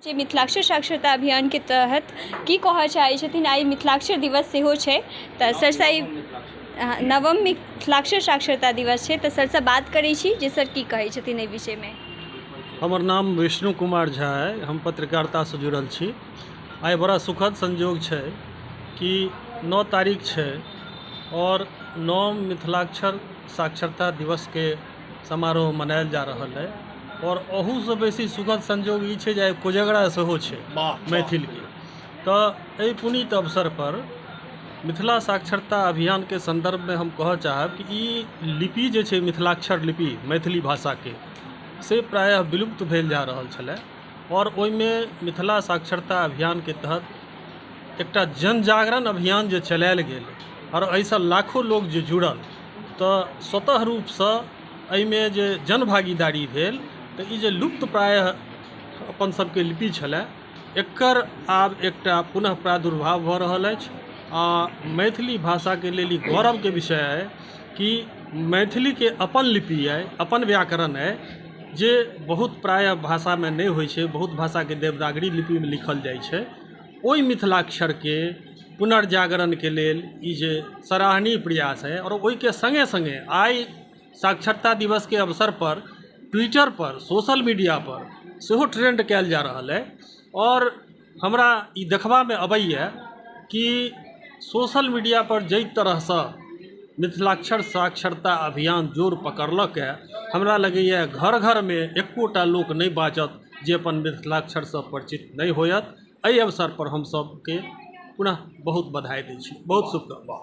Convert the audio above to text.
जे मिथिलाक्षर साक्षरता अभियानके तहत की कहऽ चाहै छथिन। आइ मिथिलाक्षर दिवस सेहो छै, तऽ सरसँ ई नवम मिथिलाक्षर साक्षरता दिवस छै, तऽ सरसँ बात करै छी जे सर की कहै छथिन एहि विषयमे। हमर नाम विष्णु कुमार झा अइ, हम पत्रकारितासँ जुड़ल छी। आइ बड़ा सुखद संयोग छै कि 9 तारीख छै आओर नवम मिथिलाक्षर साक्षरता दिवसके समारोह मनायल जा रहल अइ, आओर अहूसँ बेसी सुखद संयोग ई छै जे आइ कोजगरा सेहो छै मैथिलके। तऽ एहि पुनीत अवसरपर मिथिला साक्षरता अभियानके सन्दर्भमे हम कहऽ चाहब कि ई लिपि जे छै मिथिलाक्षर लिपि मैथिली भाषाके, से प्रायः विलुप्त भेल जा रहल छलै, आओर ओहिमे मिथिला साक्षरता अभियानके तहत एकटा जनजागरण अभियान जे चलायल गेल आओर एहिसँ लाखो लोक जे जुड़ल, तऽ स्वतः रूपसँ एहिमे जे जनभागीदारी भेल, तऽ ई जे लुप्त प्रायः अपन सबके लिपि छलै, एकर आब एकटा पुनः प्रादुर्भाव भऽ रहल अछि। आ मैथिली भाषाके लेल ई गौरवके विषय अइ कि मैथिलीके अपन लिपि अइ, अपन व्याकरण अइ, जे बहुत प्रायः भाषामे नहि होइ छै। बहुत भाषाके देवनागरी लिपिमे लिखल जाइ छै। ओहि मिथिलाक्षरके पुनर्जागरणके लेल ई जे सराहनीय प्रयास अइ, आओर ओहिके सङ्गे सङ्गे आइ साक्षरता दिवसके अवसर पर ट्विटर पर, सोशल मीडिया पर सेहो ट्रेंड कयल जा रहल अइ। आओर हमरा ई देखबामे अबैए कि सोशल मीडिया पर जाहि तरहसँ मिथिलाक्षर साक्षरता अभियान जोर पकड़लक, हमरा लगैए घर घरमे एकोटा लोक नहि बाँचत जे अपन मिथिलाक्षरसँ परिचित नहि होयत। एहि अवसर पर हम सबके पुनः बहुत बधाई दै छी, बहुत शुभकामना।